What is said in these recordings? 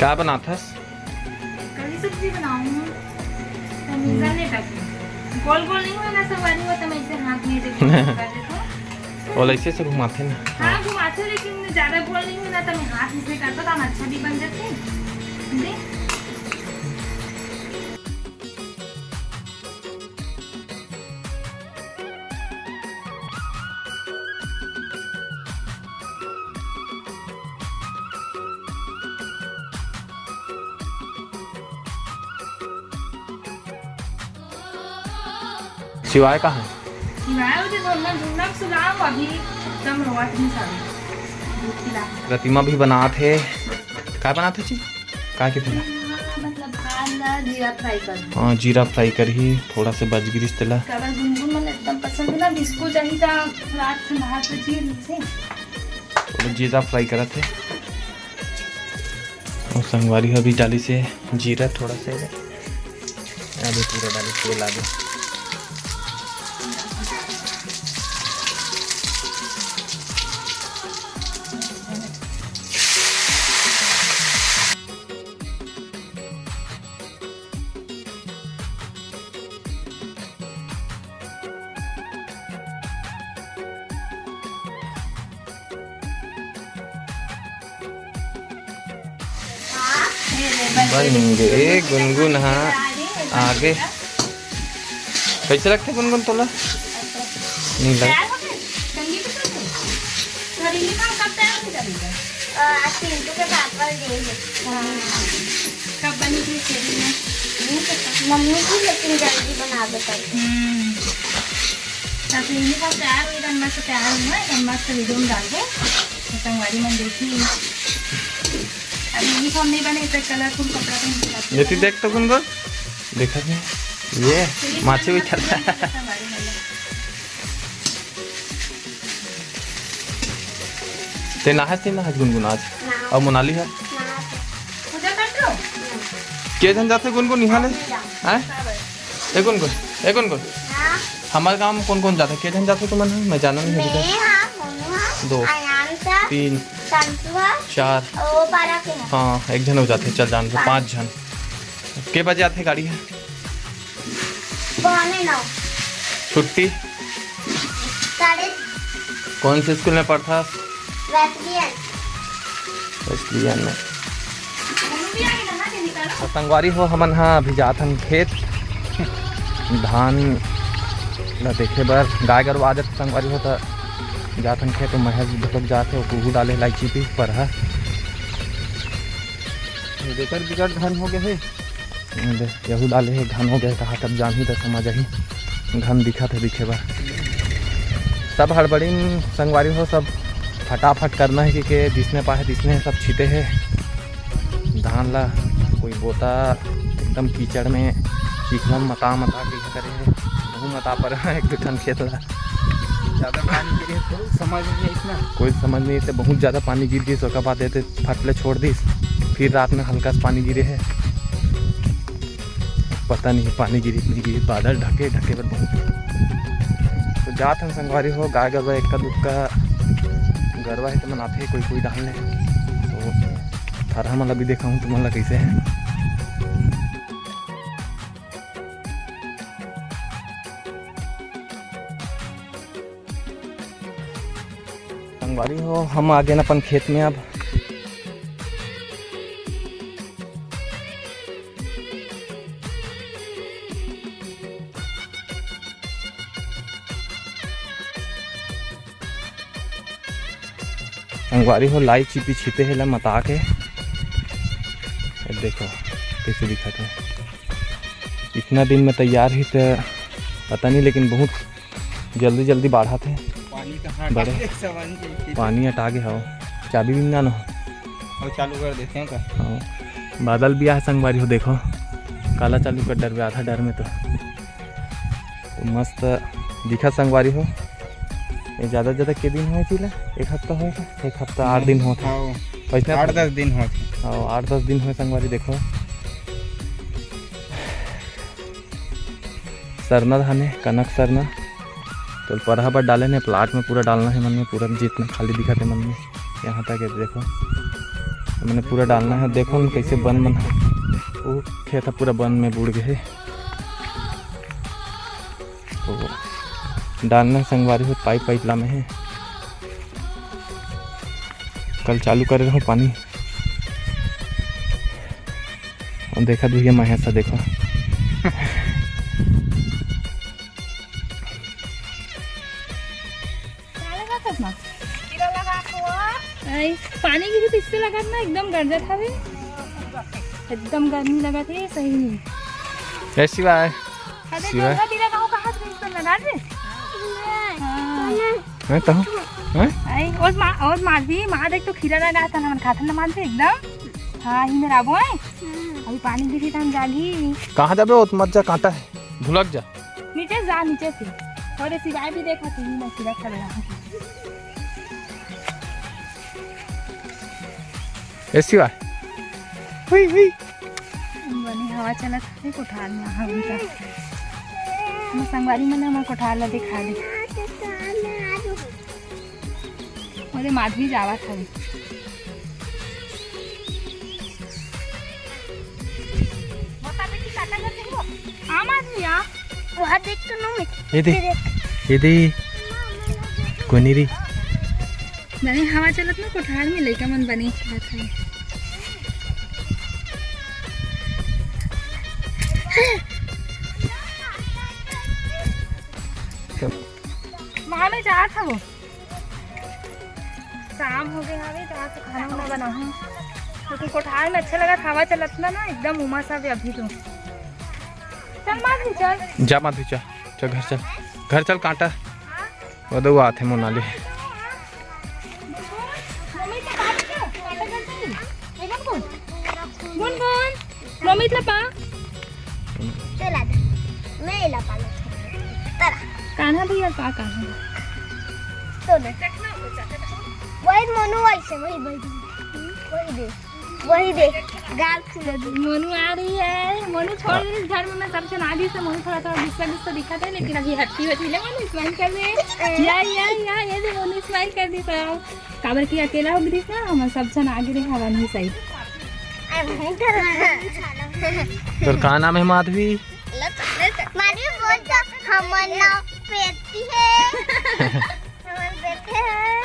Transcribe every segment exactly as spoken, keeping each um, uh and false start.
का बनाथस? कढ़ी सब्जी बनाऊं। तो मिर्चा ले बैठी। गोल गोल नहीं होना संगवारी हो, तो मैं इसे हाथ में देखो, कर देखो। ओला ऐसे से घुमाथे ना। हाँ, घुमाथे, लेकिन ज्यादा गोल नहीं होना, तो मैं हाथ में से करता, तो हम अच्छा भी बन जाते। दे। शिवाय का है? शिवाय वो जो झुन्ना, झुन्ना सुनाओ अभी, एकदम रोवत नहीं सारी। दूध पिला। प्रतिमा भी बनात हे। काय बनात हे जी? काय के पिला? हाँ, मतलब भात ला जीरा फ्राई कर। हाँ, जीरा फ्राई करही, थोड़ा से बच गिरिस तेला। काबर गुनगुन मन एकदम पसंद है ना, बिस्कुट चाही ता रात के भात में चीर से। तो जीरा फ्राई करत हे। और संगवारी हो भी डाली से जीरा थोड़ा से, अभी पूरा डाली तेल आगे। बन गे गुनगुन हा आगे। कैसे लगथे गुनगुन तोला? नहीं लग। आज पिंटू के पापा दे हे। कब बनी थी तेरी में? मम्मी की, लेकिन जल्दी बना दो तब। हम्म। तब यूनिफॉर्म तैयार हुई, तब मस्त तैयार हुआ है, तब मस्त वीडियो में डालबो। तो संगवारी मन देखी। अब यूनिफॉर्म नहीं बने, तो कलरफुल कपड़ा पहन के जाते हैं। देख तो गुनगुन, देखा नहीं? ये माछी उछल रहा है। संगवारी मन। ते नहास, ते नहास गुनगुन आज? ना। अउ मोनाली ह? ना। पूजा कर दो। के झन जाथे गुनगुन इहाँ ले? ना। हैं? ए गुनगुन, ए गुनगुन। हाँ। हमर गाँव में कौन कौन जाथे? के झन जाथे तुमन ह? मैं जाना नहीं अभी तक। मैं हाँ, मोनू हाँ, दो। अयांश हाँ, तीन। संतु हाँ, चार। ओ पारा के हाँ। हाँ, एक झन हो जाथे, चल जान दे, पाँच। पाँच झन। के बजे आथे गाड़ी ह? पौने नौ। छुट्टी? साढ़े कौन से स्कूल में पढ़थस? वेस्लियन। वेस्लियन में। तो संगवारी हो, हमन ह अभी जात हन खेत, धान ला देखे बर। गाय गरु आ जात संगवारी हो, त जात हन खेत। महेश घलोक जात हे, ओहू डाले इलायची भी परहा। एकर बिकट घन हो गए हे। दे, यहू डाले हे, घन हो गए कहा, तब जानही त समझ आही। घन दिखत हे दिखे बर। सब हड़बड़िन संगवारी हो, सब फटाफट करना हे, कि के जिसने पाहे तिसने सब छीते हे धान ला। कोई बोता एकदम कीचड़ में, चिखला में मता मता के करे हे। बहुत मता पर एक दो ठन खेत ला। ज्यादा पानी गिरे तो समझ नहीं इतना। कोई समझ नहीं, इसे बहुत ज्यादा पानी गिर गिस, ओकर बाद एते फट ले छोड़ दिस, फिर रात में हल्का से पानी गिरे हे। पता नहीं पानी गिरी कि नहीं गिरी, बादल ढके ढके बर बहुत। तो जात हन संगवारी हो, गाय गरवा एक्का दुक्का गरवा हे, तेमन आथे कोई कोई डाहन ले। तो थरहा मन ला भी देखाहूँ तुमन ला कैसे हे। संगवारी हो, हम आ गेन अपन खेत में अब। संगवारी हो, लाई चिपी छीते हे ला मता के। ये देखो कैसे दिखत हे। इतना दिन में तैयार ही त पता नहीं, लेकिन बहुत जल्दी जल्दी बाढ़त हे। पानी कहाँ बड़े। अटागे, सवारी के पानी अटागे हव। चाबी भी ना हो। और चालू कर देते हैं का? हाँ। बादल भी आहे संगवारी हो, देखो। काला चालू कर डरबे, आधा डर में तो। तो मस्त दिखत संगवारी हो। ये ज्यादा ज्यादा के दिन होय चीला? एक हफ्ता होय का? एक हफ्ता, आठ दिन होत हे। हाँ। वैसे आठ दस दिन होत हे। हाँ, आठ दस दिन होय संगवारी, देखो। सरना धान हे, कनक सरना। तो परहा बर डाले ने, प्लाट में पूरा डालना हे मन में, पूरा जितना खाली दिखत हे मन में, यहाँ तक हे, देखो। तो मैंने पूरा डालना है। देखो न कैसे बन बन, वो खेत ह पूरा बन में बूड़ गए हे। तो डालना हे संगवारी हो, पाइप पाइप लामे हे। कल चालू करे रहूँ पानी। अउ देखत भैया महेश ह देखो। का लगात हस ना? खीरा लगात हवं। आई, पानी गिरी त इससे लगात ना, एकदम गरजत हवे। एकदम गर्मी लगत हे, सही नहीं। ए शिवाय। अरे शिवाय। गंगा तीरा कहूँ कहाँ से इसको लगा दे? हाँ। हैं, कहूँ? हैं? आई, और मा-, और माधवी, माँ देख तो खीरा लगात हन, हमन खाथन ना माधवी एकदम। हाँ, ही मेरा आबो है। अभी पानी गिरी त हम जागी। कहाँ जाबे? ओ मत जा, कांटा है, भुलक जा। नीचे जा, नीचे से। और ये शिवाय भी देखा, तू ही मैं सीधा खड़े रहा। ए शिवाय। हुई, हुई। बने हवा चलत हे कोठार में, हाँ, उनका। हमर संगवारी मन हमर कोठार ला दिखा दे। ओदे माधवी जावत हवे। आम आदमी आ, वहाँ देख तो नो में। ये दे, ये दे। कोनी री। बने हवा चलत ना कोठार में, लइका मन बने खेलत हे। वहाँ में जात हवो। शाम हो गए हवे, तो आज तो खाना वाना बनाहूँ, क्योंकि कोठार में अच्छा लगत, हवा चलत ना, ना एकदम उमस हवे अभी तो। चल माधवी, चल। जा माधवी, जा, चल घर चल, घर चल, कांटा। वो दो आथे मोनाली। गुनगुन, मम्मी इतना पा। चला दे, मैं इला पा लेता हूँ। तरा। कान्हा भैया का कान्हा? तो दे। वही मोनू वैसे, वही, वही, वही दे, वही दे, गाल फूले दे। मोनू आ रही है, मोनू छोड़ दे इस घर में, मैं सब झन आ गई से मोनू थोड़ा थोड़ा गुस्सा गुस्सा दिखा दे, लेकिन अभी हट्टी होती ले मोनू smile कर दे। या, या, या, ये दे मोनू smile कर दी सब। काबर कि अकेला हो गिरिस ना, हमन सब झन आगे रहे हवन ही सही। तोर का नाम है माधवी? माधवी बोल तो हमर नाम प्रीति है। हमर बेटे हैं।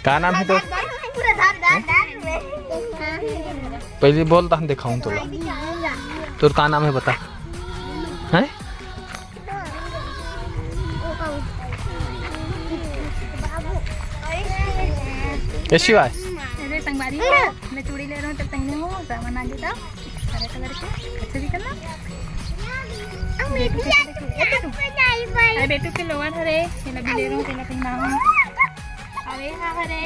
का नाम है तोर? पूरा धार, धार, धार में। पहले बोल तहन दिखाऊं तोला। तोर का नाम है बता। हैं? ए शिवाय। अरे संगवारी हो, मैं चूड़ी ले रहा हूँ, तब पहने हो, सामान आ गया था, हरे कलर के, अच्छे दिखन ना। अरे बेटू के लोवर हरे, तेला भी ले रहा हूँ, तेला पहना हूँ। अरे हाँ हरे,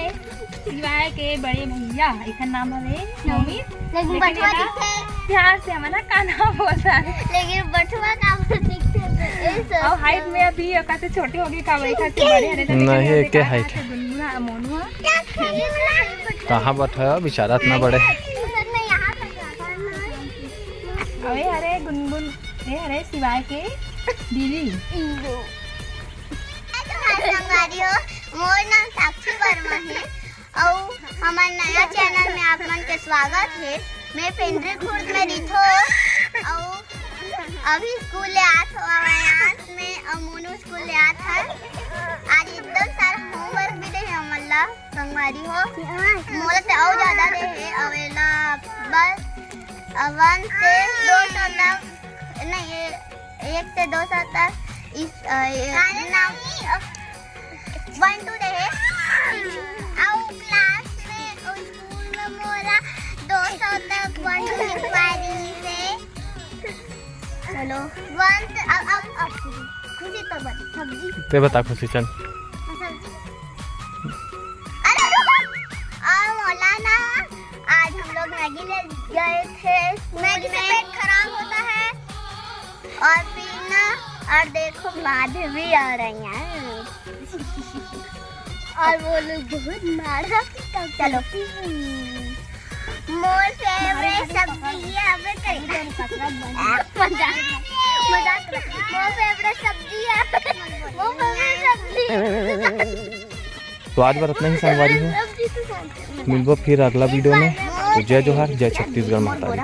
शिवाय के बड़े भैया, एकर नाम हरे नवमी। लेकिन लेकिन बठवा एला दिखथे। प्यार से हमन ह कान्हा बोलथन। लेकिन बठवा काबर दिखथे? ए सब अउ height में अभी ओकर से छोटे हो गए, काबर एकर से बड़े हरे, तो नहीं, लेकिन एके देखा height। था गुनगुना मोनू ह। कहाँ बठवा बेचारा इतना बड़े? अरे हरे गुनगुन, ए हरे शिवाय के दीदी। हाय संगवारी हो, मोर नाम साक्षी वर्मा है। अउ हमर नया channel में आप मन के स्वागत हे। मैं पेंड्री खुर्द में रिथो अउ अभी स्कूल ले आत हो अवयांश में अउ मोनू स्कूल ले आत हन। आज एकदम सारा homework भी दे हे हमन ला संगवारी हो। मोला तो अउ ज्यादा दे हे अउ एला बस वन से दो सौ तक नहीं, ये एक से दो सौ तक इस, अ, ये अरे नाम नहीं, अ, वन टू दे हे। अउ class में, अउ स्कूल में मोला दो सौ तक वन टू लिखवा दी हे। चलो, वन से, अब, अब, अब खुशी तो बन, सब्जी। ते बता खुशी, चल। सब्जी। अरे रुको, और मोला ना, आज हम लोग मैगी ले गए थे स्कूल मैगी से में। पेट खराब होता है। और फिर ना, और देखो माधवी आ रही है। और वो लोग बहुत मारा। चलो। मोर favourite सब्जी ये हवे करेला। मजाक, मजाक कर। मोर favourite सब्जी है। मोर favourite सब्जी। तो आज बरत नहीं संगवारी हो। सब्जी तो खाते हैं। मिलबो फिर अगला वीडियो में। तो जय जोहार, जय छत्तीसगढ़ महतारी।